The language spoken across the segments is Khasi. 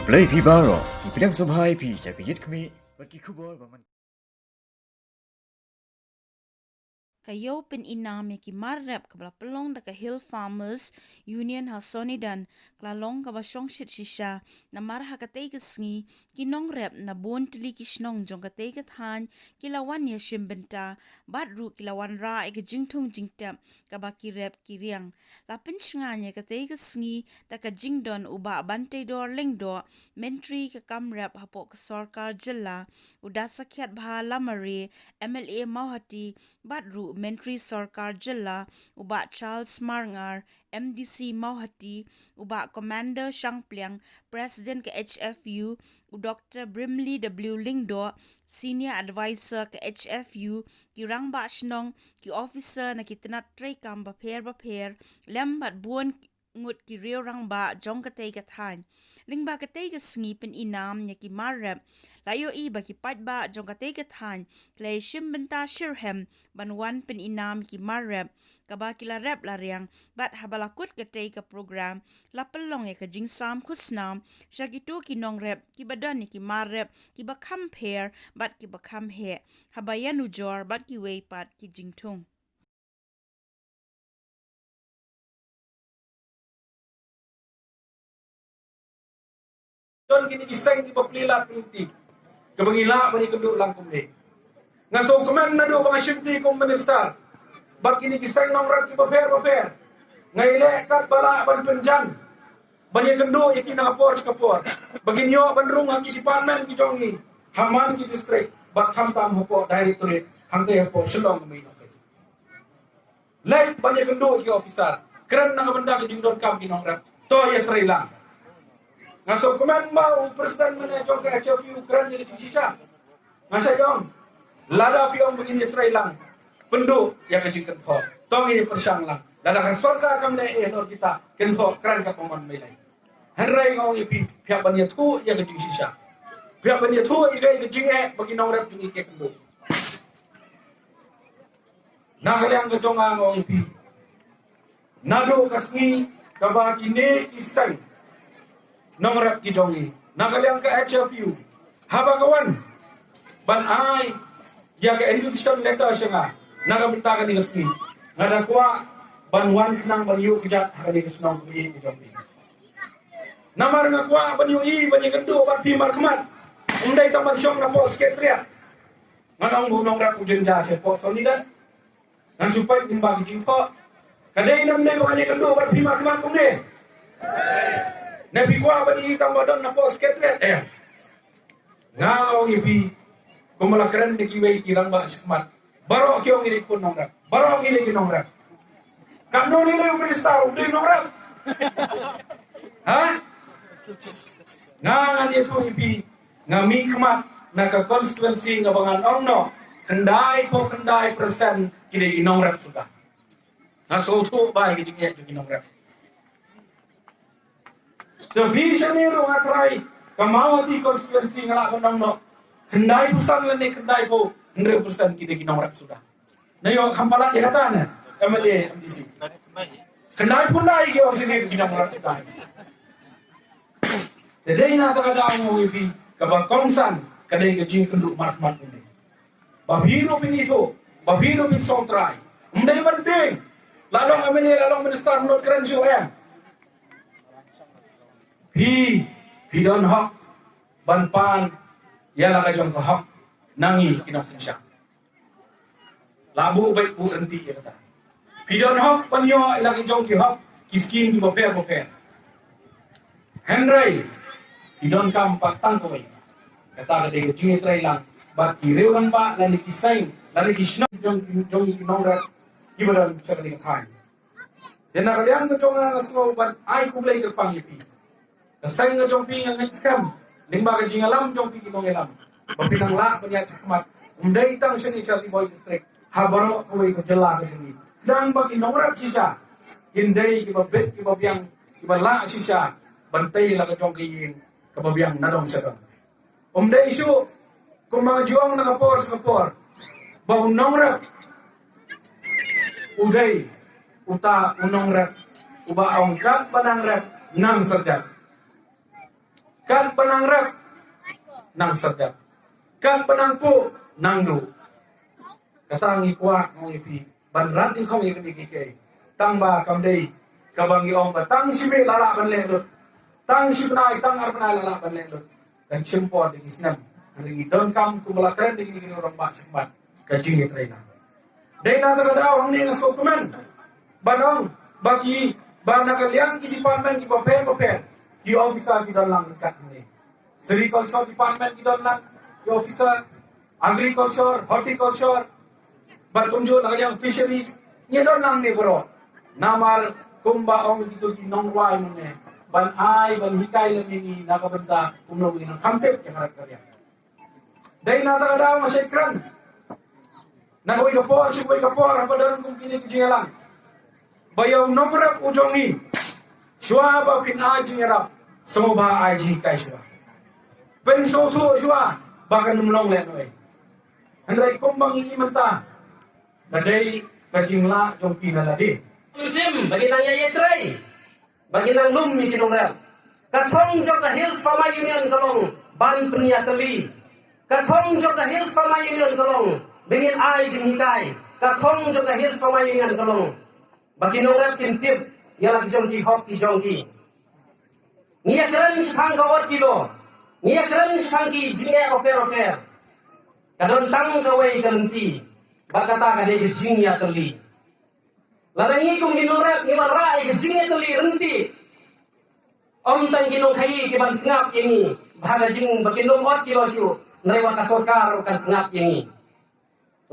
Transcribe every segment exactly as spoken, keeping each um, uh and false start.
Khublei phi baroh, ngi pdiang sngewbha ïa phi sha ka Ïit Khmih bad ki khubor ba man. Ka Ïew Pyninam ïa ki Mar Rep kaba la pynlong da ka Hill Farmers Union ha Sonidan ka la long kaba shongshit shisha, namar ha katei ka sngi ki nongrep na bun tylli ki shnong jong katei ka thaiñ ki la wan ïashim bynta bad ruh ki la wanrah ïa ka jingthung jingtep kaba ki rep ki riang. La pynshngaiñ ïa katei ka sngi da ka jingdon u Bah Banteidor Lyngdoh, Myntri ka kam rep hapoh ka sorkar jylla, u Dasakhiatbha Lamare, M L A Mawhati, bad ruh Myntri Sorkar Jylla, u Bah Charles Marngar, M D C Mawhati, u Bah Commander Shangpliang, President ka H F U, u Doctor Brimley W Lyngdoh, Senior Advisor ka H F U, ki rangbah shnong, ki officer na ki tnat treikam bapher bapher, lem bad bun ngut ki riew rangbah jong katei ka thaiñ. Lyngba katei ka sngi pyninam ïa ki mar rep, la ïohi ba ki paidbah jong katei ka thaiñ ki la ïashim bynta shitrhem ban wan pyninam ïa ki mar rep kaba ki la rep la riang. Bad haba la kut katei ka program, la pynlong ïa ka jingsam khusnam sha kito ki nongrep kiba don ïa ki mar rep kiba kham pher bad kiba kham heh, haba ïanujor bad kiwei pat ki jingthung. Don kine ki seng kiba plie lad pynlong, kaba ngi lah ban ïakynduh lang kumne. Nga sngewkmen naduh ba nga shim ti kum minister bad kine ki seng nongrep kiba pher bapher. Nga ïaleh katba lah ban pynjan ban ïakynduh ïa ki na ka por sha ka por ba kin ïoh ban rung ha ki department ki jong ngi ha man ki district bad khamtam hapoh directorate hangtei hapoh Shillong ka main office. Leit ban ïakynduh ïa ki officer, kren na ka bynta ka jingdonkam ki nongrep. To ïatrei lang. Nga sngewkmen ba u president mynne jong ka H F U u kren ïa ka jingshisha. Nga sa ong, lada phi ong ba ngin ïatrei lang, pynduh ïa ka jingkynthoh. To ngin ïa pyrshang lang. Lada ka sorkar kam leh ei halor kita, kynthoh kren katba mon mailei. Hynrei nga ong ïa phi, phi hap ban ïathuh ïa ka jingshisha. Phi hap ban ïathuh ïa ka, ïa ka jingeh ba ki nongrep jong ngi ki ïakynduh. Na ka liang ka jong nga, nga ong ïa phi, naduh ka sngi kaba kine ki seng nongrep ki jong ngi, na ka liang ka H F U, haba ka wan ban ai ïa ka invitation letter sha nga na ka bynta kane ka sngi, nga da kwah ban wan khnang ban ïuh kjat ha kane ka shnong kaba ïeit ka jong ngi. Namar nga kwah ban ïohi ban ïakynduh bad phi markhmat. Ym dei tang ban shong napoh secretariat. Ngan ong ba u nongrep u jynjar shapoh Sonidan. Ngan shu peit lyngba ki jingthoh. Ka dei ne ym dei ba ngan ïakynduh bad phi markhmat kumne? Ne phi kwah ban ïohi tang ba don napoh secretariat? Eh. Nga ong ïa phi, kumba la kren da kiwei ki rangbah shakhmat, baroh ki ong ngi dei khun nongrep, baroh ngi dei ki nongrep. Katno ngi dei u minister u dei nongrep? Ha? Nga ngan ïathuh ïa phi, nga mihkhmat na ka constituency nga ba ngan ong noh, khyndai phew khyndai percent ki dei ki nongrep suda. Nga sngewthuh ba ïa ka jingeh jong ki nongrep. Te phi shane ruh nga trai, ka Mawhati constituency nga lah ban ong noh, khyndai percent lane khyndai phew hynriew percent ki dei ki nongrep suda. Na ïoh kham palat ïa kata ne M L A M D C. Khyndai phew khyndai ki ong shane ki nongrep suda. Te dei na kata ka daw nga ong ïa phi, kaba kongsan ka dei ka jingkynduh markhmat kumne. Ba phi ruh phin ithuh, ba phi ruh phin sngewtrai. Ym dei ban tieng la long M L A, la long minister, ym nud kren shuh em. Phi, phi don hok ban pan ïa la ka jong ka hok na ngi ki nongsynshar. La buh beit buh ryntih ïa kata. Phi don hok ban ïoh ïa la ka jong ki hok, ki skim kiba pher bapher. Hynrei phi donkam pat tang kawei. Kata ka dei ka jingïatreilang bad ki riew rangbah lane ki seng lane ki shnong jong, jong ki nongrep kiba don sha kane ka thaiñ. Te na ka liang ka jong nga, nga sngew ban ai khublei kyrpang ïa phi. Ka seng ka jong phi nga ngeit skhem lyngba ka jingïalam jong phi ki nongïalam ba phin nang lah ban ïaid shakhmat, ym dei tang shane sha Ri Bhoi District, ha baroh kawei ka jylla ka jong ngi. Khnang ba ki nongrep shisha kin dei kiba bit kiba biang, kiba lah shisha ban tei la ka jong ka ïing kaba biang na dong sha dong. Ym dei shuh kumba nga ju ong na ka por sha ka por ba u nongrep u dei uta u nongrep uba ong katba nang rep nang syrjat. Kat ba nang rep, nang serdep. Kat ba nang puh, nang duh. Kata ngi kwah ngi phi ban rat nyngkong ïa kane ki kei. Tang ba kam dei kaba ngi ong ba tang shi miet la lah ban leh lut, tang shi bnai, tang ar bnai la lah ban leh lut. Kan shim por da ki snem. Hynrei ngi donkam kumba la kren da ki rangbah shakhmat, ka jingïatreilang. Dei na kata ka daw hangne nga sngewkmen ban ong ba ki, ba na ka liang ki department kiba pher bapher, ki officer ki don lang ryngkat hangne. Sericulture department ki don lang ki officer, agriculture, horticulture, bad kumjuh na ka liang fisheries, ngi don lang ne baroh. Namar kumba ong kito ki nongrwai mynne, ban ai ban hikai lem ïa ngi na ka bynta kumno ngi nang kham tip ïa ka rat ka riang. Dei na kata ka daw nga shait kren na kawei ka por sha kawei ka por haba don kum kine ki jingïalang, ba ïa u nongrep u jong ngi, shuwa ba phin ai jingïarap, sngewbha ai jinghikai shuwa. Pynsngewthuh shuwa ba kan ym long lehnohei. Hynrei kumba ngi ïohi mynta, ka dei ka jinglah jong phi na lade. Sim ba ki nang ïa ïatrei, ba ki nang lum ïa ki nongrep. Ka thong jong ka Hills Farmer Union ka long ban pynïatylli. Ka thong jong ka Hills Farmer Union ka long ba ngin ai jinghikai. Ka thong jong ka Hills Farmer Union ka long ba ki nongrep kin tip ïa la ki jong ki hok ki jong ki. Ngi ïakren shaphang ka ot kilo, ngi ïakren shaphang ki jingeh roker roker. Ka don tang kawei ka lynti, bad kata ka dei ka jingïatylli. Lada ngi kum ki nongrep ngi wanrah ïa ka jingïatylli ryntih, ym tang ki nongkhaïi ki ban sngap ïa ngi ha ka jing ba kin ym ot kilo shuh, hynrei wat ka sorkar ruh kan sngap ïa ngi.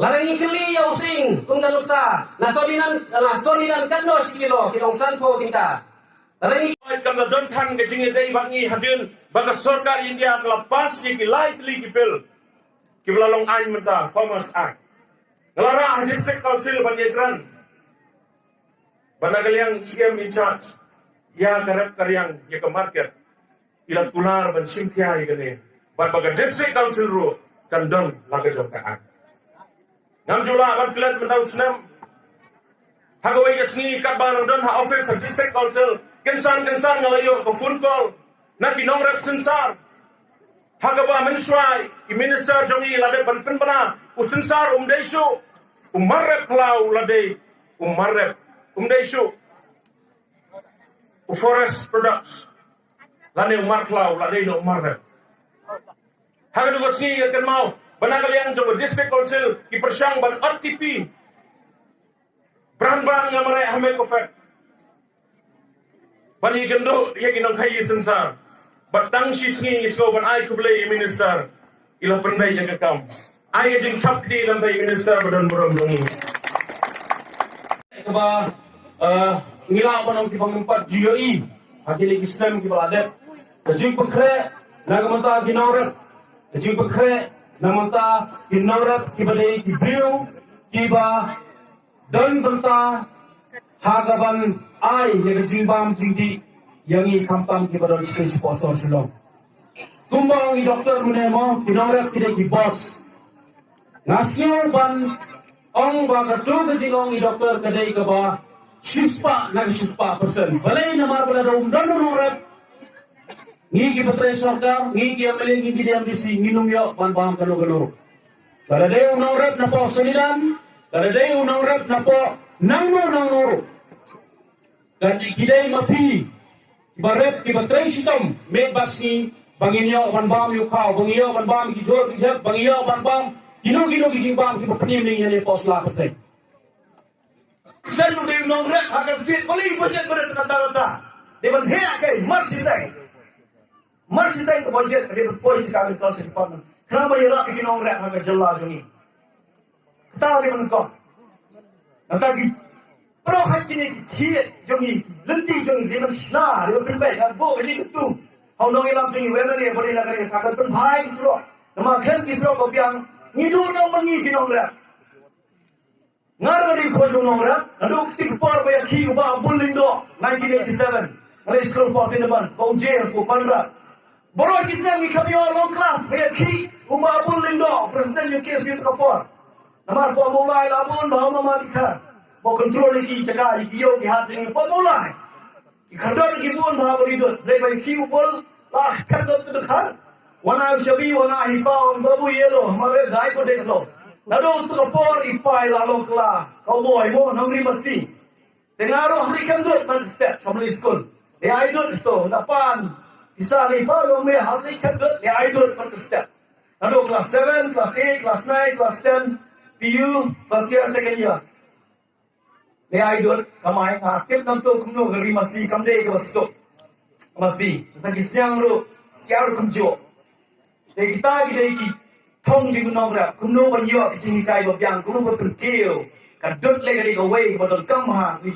Lada ngi kylli ïa u Sing kum ka nuksa, na Soninan, na Soninan katno shi kilo, ki ong sanphew tyngka. Lada ngi Oi, kam da don than ka jingïadei bad ngi hadien ba ka sorkar India ka la pass ïa ki lai tylli ki bill kiba la long aiñ mynta, Farmers Act. Nga la rah ha District Council ban ïakren bad na ka liang E M in charge ïa ka rep ka riang, ïa ka market, i la kular ban shim khia ïa kane, bad ba ka District Council ruh kan don la ka jong ka act. Ngam ju lah ban klet mynta u snem. Ha kawei ka sngi katba nga dang don ha office ha District Council, kynsan kynsan nga la ïoh ka phone call na ki nongrep synsar. Ha kaba mynshuwa i minister jong ngi la dep ban pynbna u synsar um dei shuh u mar rep khlaw, la dei u mar rep, um dei shuh u forest products, lane u mar khlaw, la dei u mar rep. Ha katu ka sngi nga kynmaw ba na ka liang jong ka District Council ki pyrshang ban ot ki phi. Bran bran nga mareh ha Mekophet ban ïakynduh ïa ki nongkhaïi synsar. Bad tang shi sngi ngi sngew ban ai khublei ïa i minister, i la pynbeit ïa ka kam. Ai ka jingthap kti ngan ïa i minister ba don burom jong ngi. Kaba, eh, ngi lah ban ong kiba ngim pat ju ïohi ha kine ki snem kiba la dep. Ka jingpynkhreh na ka bynta ki nongrep, ka jingpynkhreh na ka bynta ki nongrep kiba dei ki briew kiba don bynta ha kaban ai ïa ka jingbam jingdih ïa ngi khamtam kiba don sha shnong sha Shillong. Kumba ong i doktor mynne mo, ki nongrep ki dei ki boss. Nga sngew ban ong ba katu ka jingong i doktor ka dei kaba shispah na ka shispah percent. Balei? Namar ba lada um don u nongrep, ngi kiba trei sorkar, ngi ki M L A, ngi ki D M D C, ngin ym ïoh ban bam kano kano ruh. Lada dei u nongrep napoh Soninan, lada dei u nongrep napoh nangno nangno ruh, ka dei, ki dei ma phi kiba rep, kiba trei shitom miet bad sngi, ba ngin ïoh ban bam ïa u khaw, ba ngin ïoh ban bam ki jhur ki jhep, ba ngin ïoh ban bam kino kino ki jingbam kiba pynïeng ïa ngi hapoh sla pyrthei. Shen u dei u nongrep ha ka state, balei budget ba dei kata kata? Dei ban heh, ka mar shiteng. Mar shiteng ka budget ka dei ban poi sha ka Agriculture Department, khnang ban ïarap ïa ki nongrep ha ka jylla jong ngi. Kata dei ban kong. Nangta ki, baroh kine ki thied jong ngi, lynti jong ngi, dei ban shna, dei ban pynbeit, dei ban buh ka jingkyntu ha u nongïalam jong ngi, u M L A ba dei na ka ri, ka kan pynbha ïa ki surok. Namar khlem ki surok ba biang, ngi duh nongmihkhmat ki nongrep. Nga ruh nga dei khun jong u nongrep, naduh kti ka por ba ïakhih u Bah Abul Lyngdoh, nineteen eighty-seven. Nga dei skul hapoh Saint Albans, ba u James, u Conrad. Baroh shi snem ngi kham ïoh long class ba ïakhih u Bah Abul Lyngdoh, president jong K S U ka por. Namar hapoh Mawlai la bun bha u Mama Dkhar ba u control ïa ki jaka, ïa ki ïew ki hat jong ngi hapoh Mawlai. Ki khyrdot ki bun bha ba ri dud, hynrei ba ïakhih u Bul Lah, kan dot tu kan. Wana shabi, wana hipa, wan babu yelo, mare dai ko deklo. Nado tu ka por hipa la lo kla. Kau boy mo nongri masi. Tengaro hamri kan dot man step, hamri school. Le ai dot to, na pan. Kisa ni pa lo me hamri kan dot, le ai dot man step. Nado class seven, class eight, class nine, class ten, P U, first year, second year. Le ai dot kamai nga tip nang to kumno ka ri masi kam dei ka basto. Masi, ta ki siang ru, siang ru kumjo. Dei kita ki dei ki thong jingkynong rep kumno ban ïoh ki jinghikai ba biang, kumno ban pyntiew. Ka dot le ka dei kawei ba donkam ha ni.